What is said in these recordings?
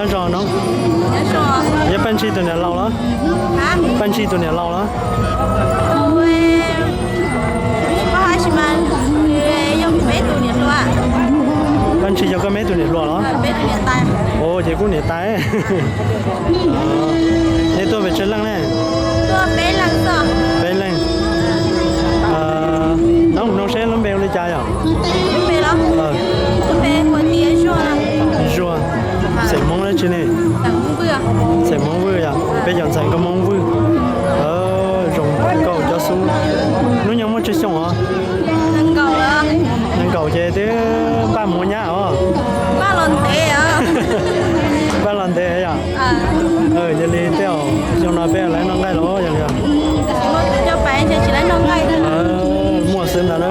Nyob zoo no, yog Paj Ntshis tus niam laus los? Paj Ntshis tus niam laus los? Paj Ntshis yog koj me tus niam hluas los? Ua ces kuj niam tais. Nej tuaj pes tsawg leej ne? Peb leej. Nov mus nug seb lub npe hu li cas yom? Zuag. Xeem Hmoob dab tsi ne? Xeem Hmoob Vwj yom, peb cov ntxhais nkauj Hmoob Vwj. Zoo nkauj cov xub. Hnub nyoog muaj tsawg xyoo os? Nees nkaum ces twb npaj mus ua nyab os. Npaj los ntev yom. Yog li tej zaum xyoo no peb lawv noj nqaij los yog li. Muaj xwb ntag na.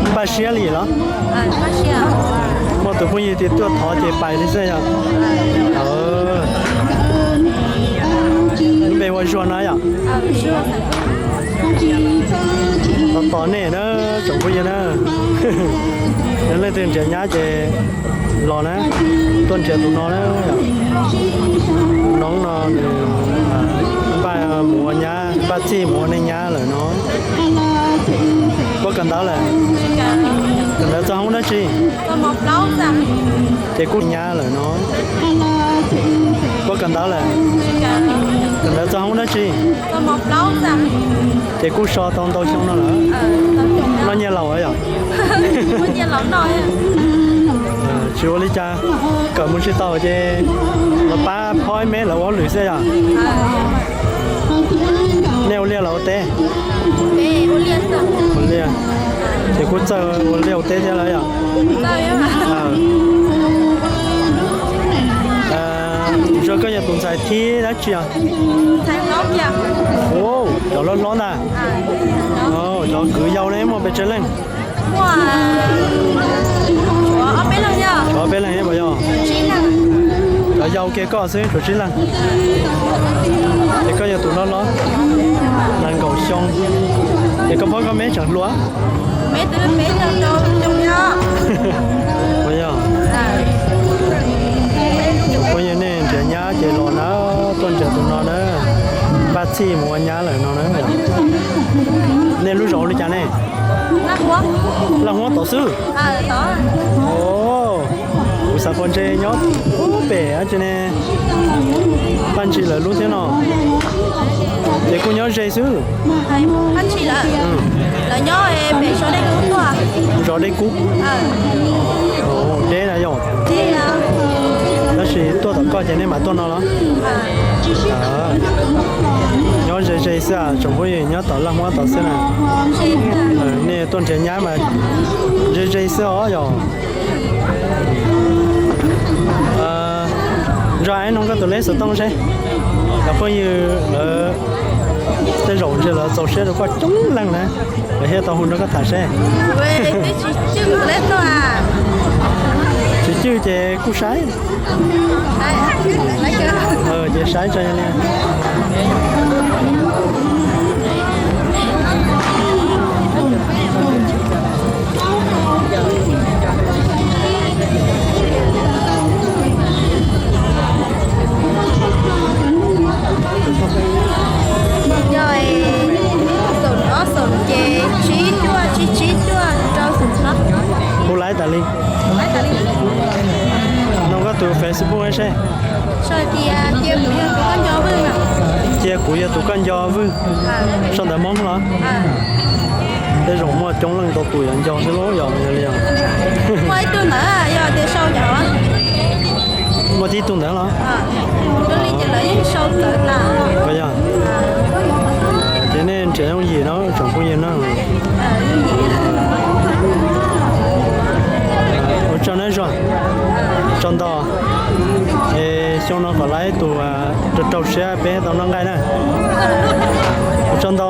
Npaj siab li los? Muaj tus phooj ywg tias tuaj thov ces pais li xwb yog? Lub npe ua Zuag no yom? Tos tos nej na, tsoom phooj ywg na. Yog leej twg nrhiav nyab ces los na, tuaj nrhiav tus no na. Tus no nws npaj mus ua nyab, npaj txij mus ua neej nyab lawm no. Puab kawm ntawv lawm? Kawm ntawv txog hoob dab tsi? Ces kuj nyab lawm no. Puab kawm ntawv lawm? Kawm ntawv txog hoob dab tsi? Ces kuj so tau ntau xyoo no lawm. Noj nyiaj laus yom? Tsis ua li cas, kawm mus tsis tau ces los pab phob ib me lawv ua hauj lwm xwb yom? Nej ua liaj los ua teb? Ua liaj. Ces kuj txawj ua liaj ua teb thiab lawm yom? Zoo, koj yog tus ntxhais thib dab tsi os? Cov hlob hlob ntag. Cov kwv yau ne muaj pes tsawg leej? Ob peb leeg thiab puas yog? Cov yau kiag koj xwb tshuav tsib leeg. Ces koj yog tus hlob hlob, nees nkaum xyoo. Ces koj phob koj meb tseem hluas? Puas yog? Puas yog nej nrhiav nyab ces los na, tuaj nrhiav tus no na, npaj txij mus ua nyab lawm no na. Nej lub zos hu li cas ne? Laj Huab tod xwb. Kuv xav pom ntshe nyob ub pem dab tsi ne, Paj Ntshis lawv lub thiab no. Ces kuj nyob ze xwb. Zos Dej Kub. Deb na yom. Tab sis tuaj tom koj ces nej mam tuaj no los? Nyob ze ze xwb, tsoom phooj ywg, nyob tom Laj Huab tod xwb na. Nej tuaj nrhiav nyab mas ze ze xwb os yog. Zog, nug koj tus lej xov tooj seb, cov phooj ywg lawv tej zaum ntshe lawv txaus siab rau koj coob leej na, lawv thiaj tau hu nrog koj tham seb. Tsis cwj ces kuj saib. Ces saib tso li. Yog xaum ob xaum ces tsib cuaj, tsib cuaj rau xaum no. Hu laiv tas li. Nug koj tus Facebook seb. Cia kuv yog tus koj nco Vwj. Sau ntawv Hmoob los? Tej zaum muaj coob leej ntau tus yuav nco xwb los yog li os. Muaj tib tug ntawd los? Yog. Ces nej nrhiav yooj yim no tsoom phooj ywg na. Ua tsaug nawb Zuag. Tsaug ntau. Es xyoo no kom laiv tus rau rau siab peb tau noj nqaij na. Ua tsaug ntau.